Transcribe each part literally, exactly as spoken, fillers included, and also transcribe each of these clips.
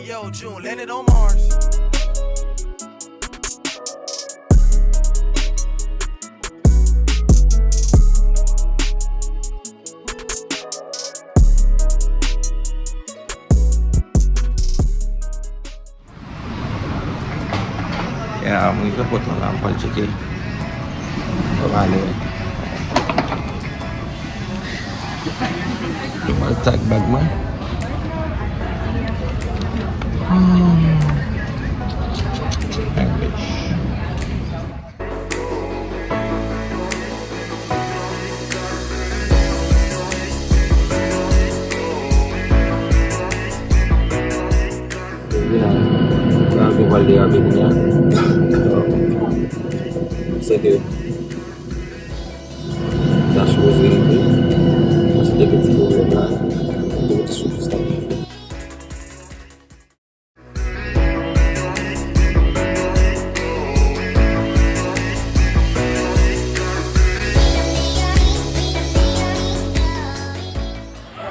Yo, June landed on Mars. Ya, m rive pòt lan la, m pral tcheke. Kòman ale? M al tag bag mwen. Hmm. English. Depi la, sa vin pral derape kounye a. Se ke ta sipoze rive. Paske gen ti pwoblèm la. Gen ti soufrans la.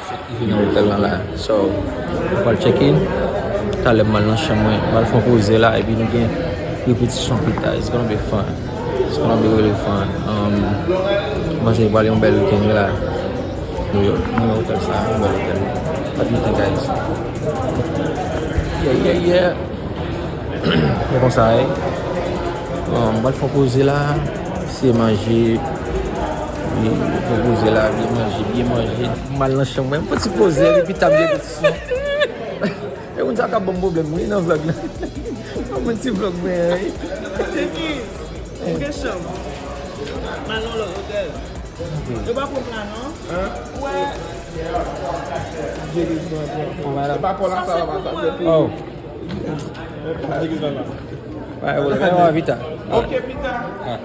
Fèk rive nan otèl lan la. So, mwen pral check in. Talè m al nan chanm mwen. Mwen al fè yon poze la, epi nou gen repetisyon pita. It's gonna be fun. It's gonna be really fun. Um, mwen panse li pral yon bèl weekend la. New York. Mwen nan otèl sa, yon bèl otèl. What do you think, guys? Yeah, yeah, yeah. Se konsa, wi. Bon, m pral fè yon poze la. Se manje. Wi, fè yon poze la, byen manje, byen manje. M al nan chanm mwen, m fè ti poze, epi tab de repetisyon. E moun sa k ap ban m pwoblèm, wi, nan vlog la. Nan moun ti vlog mwen, wi. Check-in. Ou gen chanm. M al nan lòt otèl. Yo pa pran pla non. Hein? Wè. Se pa pou la sa, sa se pou. Oh. Wè, wè, wè, pita. Ok, pita. Ah.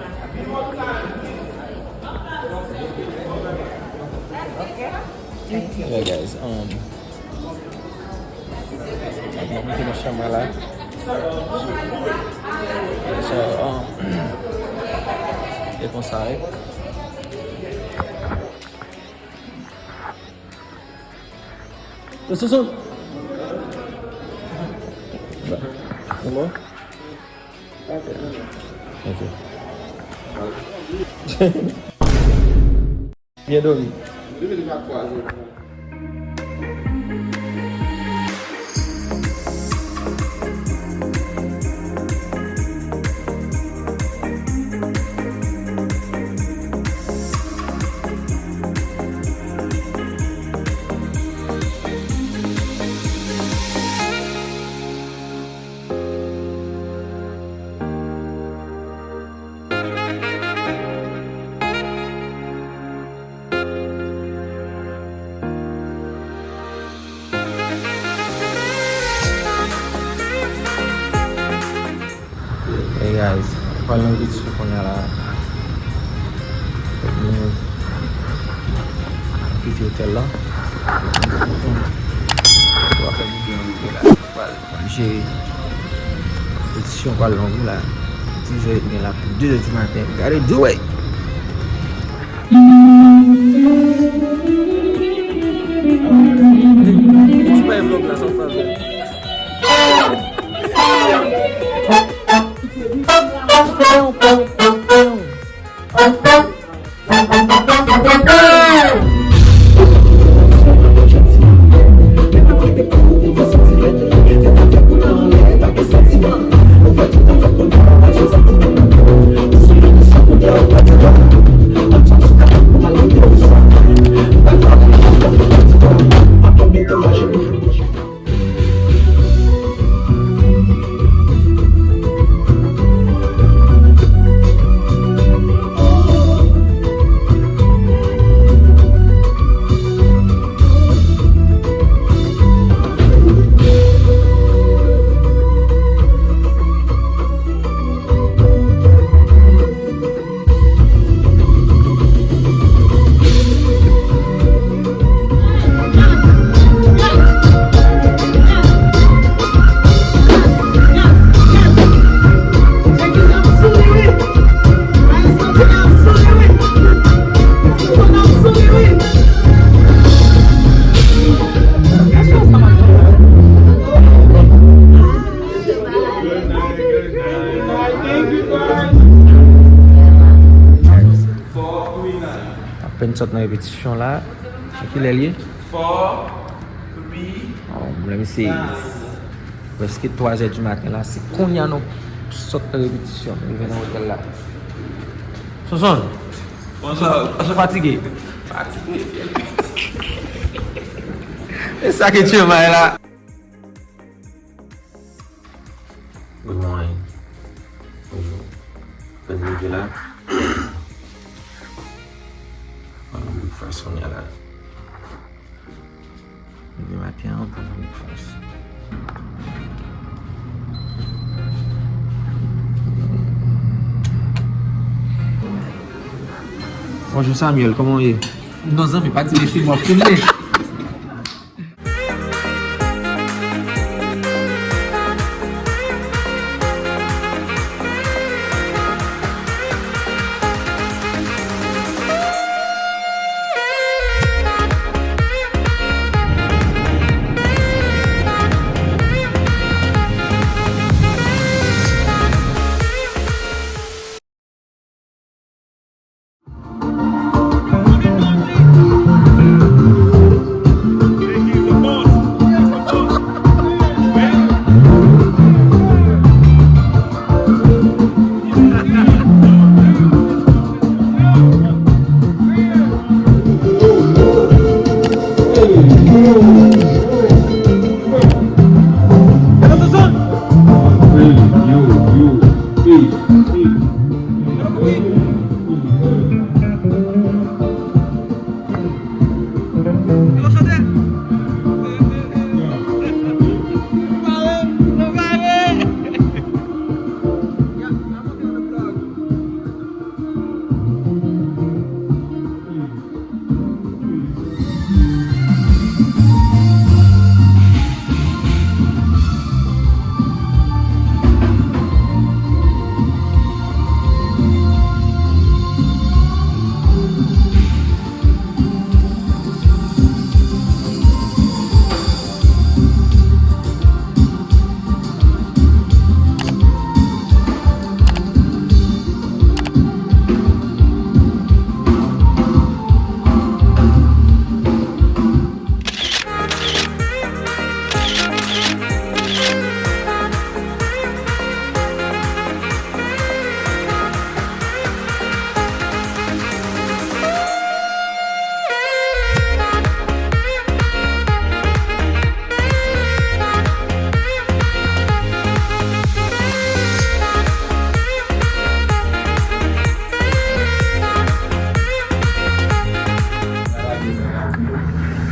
Yeah, guys, um, Mwen mete nan chanm mwen la. So, um, e konsa, wi. Yo, Soso. Bon. Ok. Byen dòmi. Hey guys, pral nan repetisyon kounye a la. Nou kite otèl la. Pral fè videyo rive la. Pral, pral jere. Repetisyon pral long wi la. Dizè edmi la pou dezè di maten. Gotta do it! Ti bay vlog la, sa w fè avè l? Sot nan repetisyon la. Kilè l ye? Four, three, oh, lè misye prèske twa zè di maten la, se kounye a nou sot nan repetisyon, nou rive nan otèl la. Sonson, ou fatige? Fatige, fyèl piti. E sa ki tye may la. Good morning. Bonjou. Mwen rive la. Mwen nan breakfast kounye a la. Leve maten an pou breakfast. Bonjou Samuel, kòman w ye? Non zanmi, pa di m e fim w ap filme.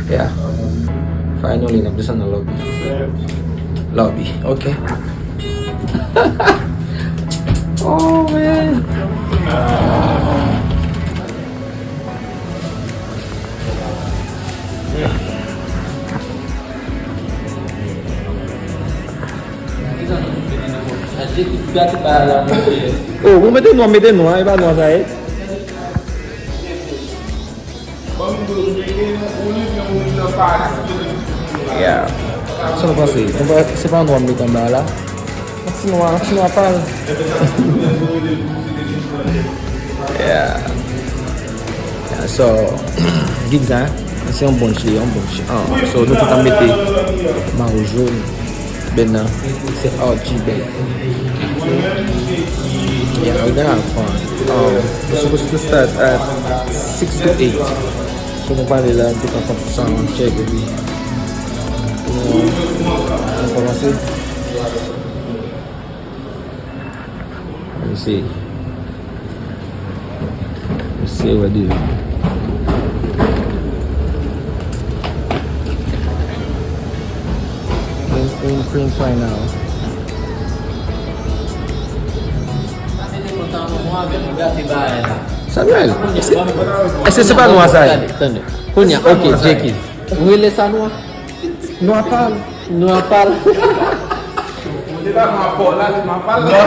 Yeah. Finally, n ap desann nan lobby. Lobby, ok. Oh, man. Oh, ou mete nwa, mete nwa, e pa nwa sa ye. Yeah. Sa nou panse? Nou pa, se pa nwa m mete anba la? Yon ti nwa, yon ti nwa pal. Yeah. Yeah, so, gig sa, se yon bon chli, yon bon chli. Ah, so, nou tout ap mete mawo jòn. Ben nan, se R G Ben. Yeah, we're gonna have fun. Um, we're supposed to start at six to eight. So, nou pale la, nou te ka fè sound check, epi nou, nou kòmanse. Let me see. Let's see what do. Clean, clean, clean, clean now. Samuel, èske, èske se pa nwa sa ye? Tande, tande. Kounye a, ok, Jenkins. Ou rele sa nwa? Nwa pal. Nwa pal. Se pa nwa pal la, se nwa pal la.